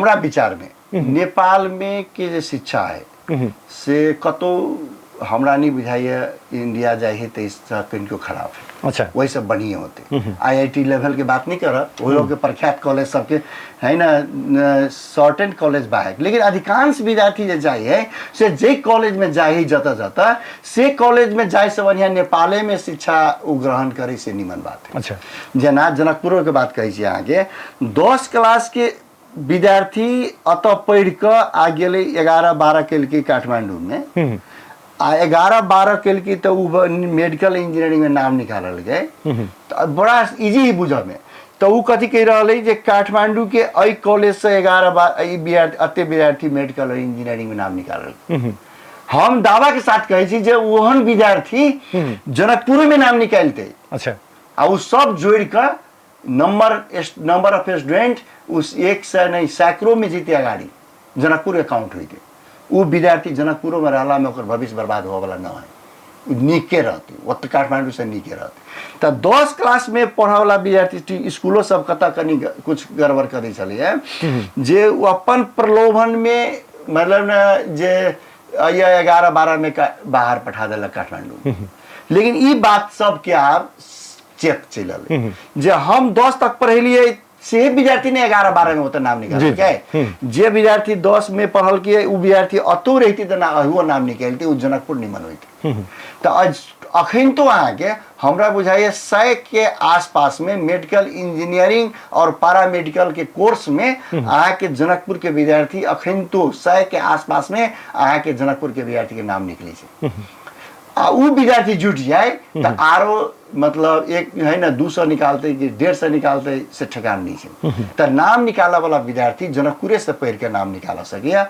हमरा विचार में नेपाल में के जे शिक्षा है से कतौ हमरा नहीं बुझाइए इंडिया जाइ है तऽ कनिको खराब है। वही सब बढ़िया होते। आईआईटी लेवल के बात नहीं करब, वो लोग के प्रख्यात कॉलेज सबके है ना, सर्टेन कॉलेज बा है, लेकिन अधिकांश विद्यार्थी जे जाइ है से जे कॉलेज में जाइ है जतऽ जतऽ से कॉलेज में जाइ से बढ़िया नेपाले में शिक्षा ओ ग्रहण करे से निमन बात है। जेना जनकपुरो के बात कहै छी अहाँके, 10 क्लास के विद्यार्थी अतऽ पढ़ि कऽ आ गेलै 11-12 केलकै काठमांडू में, आ 11-12 केलकै तऽ ओ मेडिकल इंजीनियरिंग में नाम निकाललकै, तऽ बड़ा इजी है बुझऽ में। तऽ ओ कथी कहि रहल है जे काठमांडू के एहि कॉलेज से 11-12 एहि विद्यार्थी, एते विद्यार्थी मेडिकल और इंजीनियरिंग में नाम निकालल। हम दावा के साथ कहै छी जे ओहन विद्यार्थी जनकपुर में नाम निकालतै। आ ओ सब जोड़ि कऽ नंबर ऑफ स्टूडेंट उस 100 नहीं सैकड़ों में जीते अगाड़ी जनकपुर अकाउंट होते। वो विद्यार्थी जनकपुरो में रहला में ओकर भविष्य बर्बाद होवे वाला न है, उ नीके रहते, ओत काठमांडू से नीके रहते। तऽ 10 क्लास में पढ़े वाला विद्यार्थी स्कूलो सब कतऽ कनी कुछ गड़बड़ करै छलैए जे ओ अपन प्रलोभन में मतलब ने जे या 11-12 में बाहर पठा देलक काठमांडू। लेकिन ई बात सबके आब चेक चलि जे हम 10 तक पढ़ेलियै से विद्यार्थी ने 11-12 में ओतऽ नाम निकाललकै, जे विद्यार्थी 10 में पढ़लकै ओ विद्यार्थी अतौ रहितै तऽ ना अहुओ नाम निकालतै, ओ जनकपुर निमन होइतै। तऽ अखन तो अहाँके हमरा बुझाइए 100 के आसपास में मेडिकल इंजीनियरिंग और पारामेडिकल के कोर्स में अहाँके जनकपुर के विद्यार्थी अखन तो 100 के आसपास में अहाँके जनकपुर के विद्यार्थी के नाम निकलै छै। आ उ विद्यार्थी जुट जाए तऽ आरो मतलब एक है ना 200 निकालते कि 150 निकालते से ठेकान नहीं है। तऽ नाम निकालऽ वाला विद्यार्थी जनकपुरे से पढ़ि के नाम निकाल सकैया।